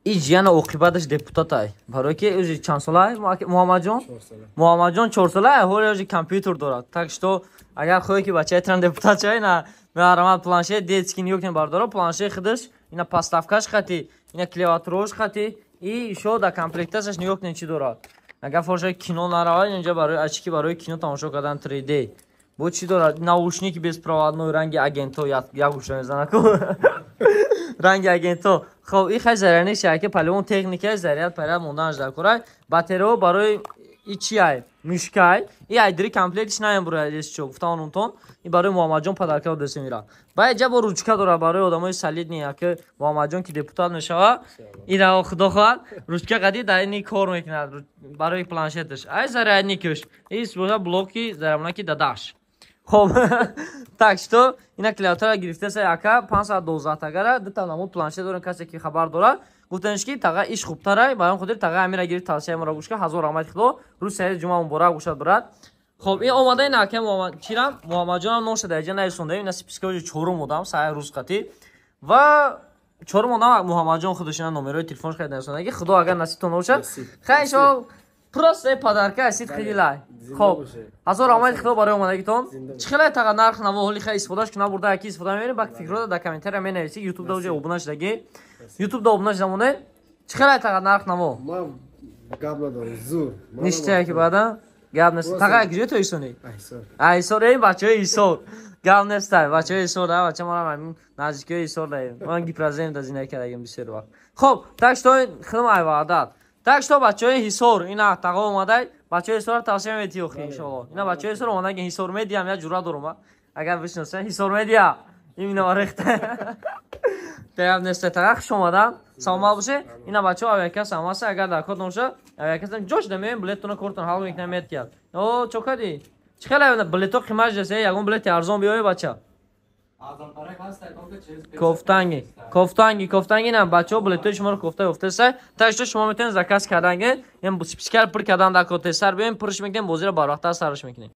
И ҷияна оқибаташ депутатай, барое ки ӯзи чанд солай, Муҳаммадҷон? Муҳаммадҷон 4 солай, ҳоли ӯзи компютер дорад. Так что агар хоҳе, ки бачаи депутат шавӣ, на меҳрамат, планшет детский нигоҳ кунед, бардоро, планшет худаш ина подставкаш хати, ина клавиатурош хати и ишо да комплекташаш. Нигоҳ кунед, чӣ дорад. Агар форша кино наравад, инҷа барои очки, барои кино тамошо кардан 3D. Бо чӣ дорад? Наушники беспроводной, ранги агенто, як гӯша мезанаку, ранги агенто. Хоб, и хай зарядник шаки, по-любому техника заряд паряд монданаш дар корай. Батарео барои и чи ай, мишкай и айдри комплектиш наем бура чо гуфтаонумтон. И барои Муҳаммадҷон подарка десем ира. Ба иҷа бо ручка дорад, барои одамои солидный, яки Муҳаммадҷон ки депутат мешава, ира, худо хоҳад, ручка қади дар ини кор мекунад барои планшеташ. Ай зарядникаш ис боша, блоки заряднаки дадаш. Хоб, так что ина клавиатура гирифтеса, яка 512 тагара дута намуд планшет дорем. Касе ки хабар дорад, гуфтаниш, ки таға иш хубтарай, барои хотир таға амира гирифт. Тавсияи моро гӯш кар. Ҳазор раҳмати худо, рӯз саид, ҷумъа муборак бошад, брат. Хоб, ин омада ин ака чирам, Муҳаммадҷонам ношада, иҷа нарисондаем. Ина спискаи чорум одам саи рӯз қатӣ ва чорум одам Муҳаммадҷон худаш, ина номерои телефонш қайд нарисондаги. Худо агар насибтон бошад, хай шо просто подарка сидқи дилай. Хоб, ҳазор раҳмати худо барои омадагитон. Чӣ хелай, таға, нарх наво? Ҳоли хай истифодаш куна бурда, яки истифода мебарем, бак фикрҳода дар комментария менависӣ. Ютубда уҷа обуна шудаги, ютубда обуна шуда монед. Чӣ хелай, таға, нарх наво? Гап надорам, зур. Ништяки, баъда гап нест. Таға, куҷо то исони? Ҳисор. Эй, бачаҳои Ҳисор, гап нестай, бачаҳои Ҳисор да, бача морам наздикиҳои Ҳисор даем, ман гипрозем да зиндагӣ кардагим бисёр вақт. Хоб, так что худам ай ваъдат. Так что бачаҳои Ҳисор, ина таға омадай, бачаҳои Ҳисор тавсия метиҳ охи, иншоалло. Ина бачаҳои Ҳисор омадаги, Ҳисор медиам, я ҷуръат дорум, агар бишноса, Ҳисор медиа имина варехта гап неста. Таға, хуш омадан, саломат боше. Ина бачаҳо авиакасса ҳамаса, агар дар код ноша, авиакасса ҷош дамеем, билеттона кортон ҳал мекунам, метиҳад. О, чо кардӣ? Чӣ хеле билето қимат жасе? Ягон билети арзон биёе, бача. Кофтанги, кофтанги, кофтанги на, бачаҳо билетои шуморо кофта ёфтеса. Так что шумо метавонед заказ карданге, спискар пур кардан дар код, тезтар биёем, пурш мекунем, бозиро барвақттар сараш мекунем.